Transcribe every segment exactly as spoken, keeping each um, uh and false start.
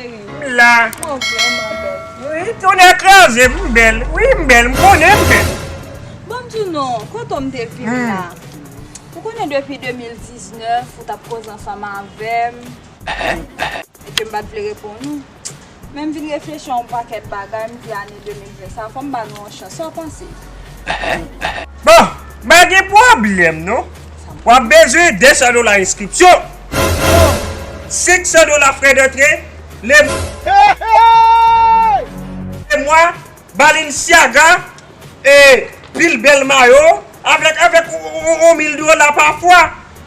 M la. Mwen vrèman bèl. Wi, tonnè kraze m, m bèl. Wi, m bèl, m konnen m bèl. Bon, m di w non, kote m te vin la? Ou konnen depi de mil diznèf, ou t ap koze ansanm avè m. E ke m pa t vle reponn ou. Men m vin reflechi a yon pakèt bagay, m di ane de mil ven sa, fò m ba nou yon chans. Sa w panse? Bon, m pa gen pwoblèm non. W ap bezwen de san dola enskripsyon, senk san dola frè dantre, le, le mwa, Balenciaga, e, pil bèl mayo, avèk, avèk yon, yon, yon mil dola pa fwa,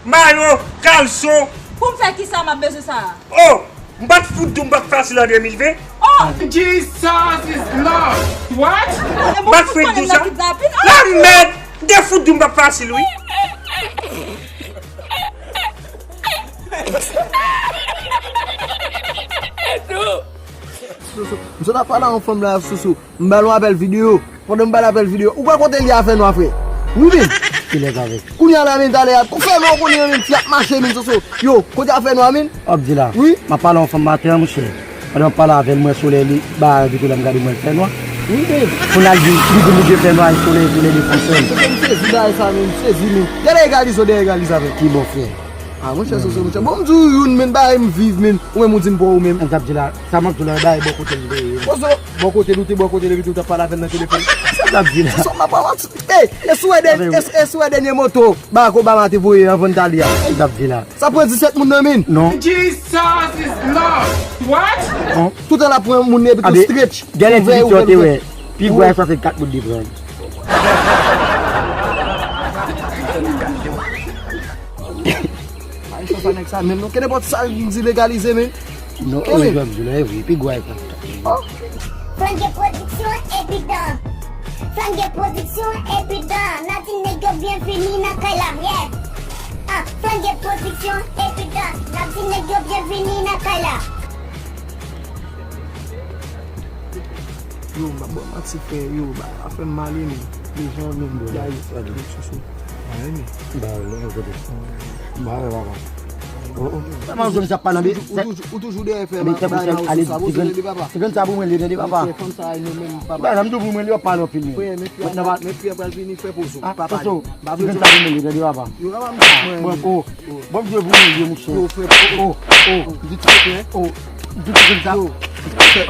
mayo, kalson. Pou m fè kisa m ap bezwen sa a? Oh, m pa t fout di w m pa t fasil an de mil ven. Oh! Jesus is Lord. What? M pa t fout di w sa. La mèd! M te fout di w m pa t fasil, wi. Soso, m sot ap pale a yon fanm la, Soso. M ba l yon apèl videyo. Pandan m ba l apèl videyo, ou kwè kote l ye a fènwa, frè? Wi, men. Kilès avèk? Kounye a la, men, talè a, fènwa kounye a, men, fi ap mache, men, Soso. Yo, kote a fènwa, men? W ap di la. Wi. M ap pale a yon fanm maten an, monchè. Pandan m ap pale avè l, m wè solèy li ba vit la, m gade m wè l fènwa. Wi, men. Kounye a l di, li di m li gen fènwa, e solèy, solèy li fè sèl. M sezi bagay sa, men, m sezi, men. Gade egalize, w dèyè egalize avè l. Ki bò, frè? Ah, monchè, Soso, monchè. Bon, m di w youn, men, bagay m viv, men. Ou menm, ou di m pa ou menm. M t ap di la, sa m ap di w la, bagay bò kote l te ye. Soso, bò kote l, ou te bò kote l, epi tou w t ap pale avè l nan telefòn. Sa m t ap di la. Soso, m ap pale. Ey, e si w wè dèn-, e si, e si w wè dènye moto Barack Obama te voye anvan l t ale a? Sa m t ap di la. Sa pran disèt moun nan men? Non. Jesus is Lord. What? Non. Toutan l ap pran moun epi tou stretch. Gade ti videyo te wè. Pi gwo a swasannkat moun li pran. Ay, sa pa nèg sa menm non. Kenenpòt sa l di legalize, men. Non, e men jòm di la, e vre, pi gwo a sa. Flanke pwodiksyon epi dan. Flanke pwodiksyon epi dan. N ap di nèg yo byenvini nan kay la, yeah. Ah, Flanke pwodiksyon epi dan. N ap di nèg yo byenvini nan kay la. Yo, m pa ba w manti, frè. Yo, bagay la fè m mal, men. Deja, men, bagay, soso. Ba, lè kote. Ba, papa. Oh, oh. Kòman zòn sa pa nan be-, ou toujou, ou toujou dèyè fè bagay nan rezo sa, bon, se de papa. Ti grenn sa pou mwen, li tande, papa. Frè, fanm sa, nou menm, papa. Ba, m tou pou mwen, li ap pale anpil, men. Frè, men frè, men frè pral vini, frè pozo. Ah, papa, Soso, ti grenn sa pou mwen, li tande, papa. Yo, papa, m sot mwen. Bon, oh. Bon, Dye pou mwen, Dye, monchè. Yo, frè, oh, oh, oh, di ti frè. Oh, di ti frè sa. Yo.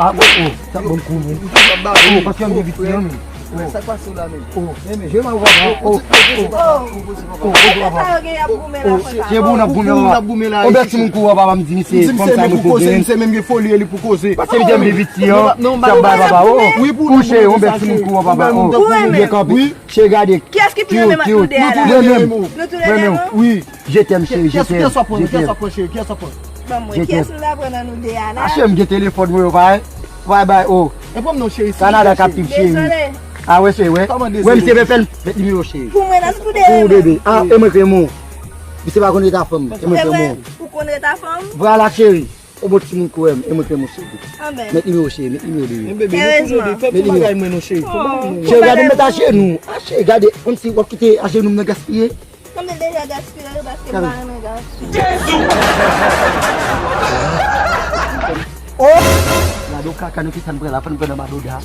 Ah, oh, oh, sa bon kou, men. Oh, paske m gen vit, non, men. Sa k pase w la menm? Oh, men, men. Je m a papa. Oh, oh, oh, papa. Oh, oh, papa. Sa yo gen y ap goumen la, oh, frè sa. Se pou n ap goumen la. On bèl timoun kou papa, m di misye, fanm sa nou pou gen. Se menm gen foli li pou koze. Paske m gen vit, non, sa bay papa. Oh, wi, pou kouche, on bèl timoun kou papa. Oh, ou gen kanpe. Cheri, gade. Kiyès ki pi renmen m ak nou de a la? Nou tou de menm? Nou tou de menm? Wi. Je t'aime, cheri, je t'aime. Kiyès w ap pran, kiyès w ap pran, cheri, kiyès w ap pran? Ban mwen, kiyès nou ta pran nan nou de a la? Ah, cheri, m gen telefòn mwen, yo, pa, pa bay, oh. E pran m non, cheri, silvouplè, cheri. Kanada k ap pip, cheri. Dezole. Ah, wè, cheri, wè. Kòman dezole? Wè, misye pè fè l, met nimewo, cheri. Pou mwen, nan nou tou de a la. Pou bebe. Ah, e mwen k renmen w. Misye pa konn reta fanm, e mwen k renmen w. Se vre? Ou konn reta fanm? Vwala, cheri. Yon bon timoun kou wè m, e mwen k renmen w, cheri. Anben. Met nimewo, cheri, met nimewo, bebe. Erezman. Met nimewo. Cheri, gade m met ajenou. Ah, cheri, gade, kòmsi w ap kite ajenou m nan gaspiye. Kòm li deja gaspiye, yo, paske m pa renmen gason. Oh! Gade yon kaka, nou ki sa n pran la, fò n pran nan madoda.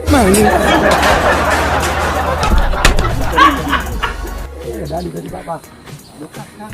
Mami. Eh, dali, dali, papa. Yon kaka.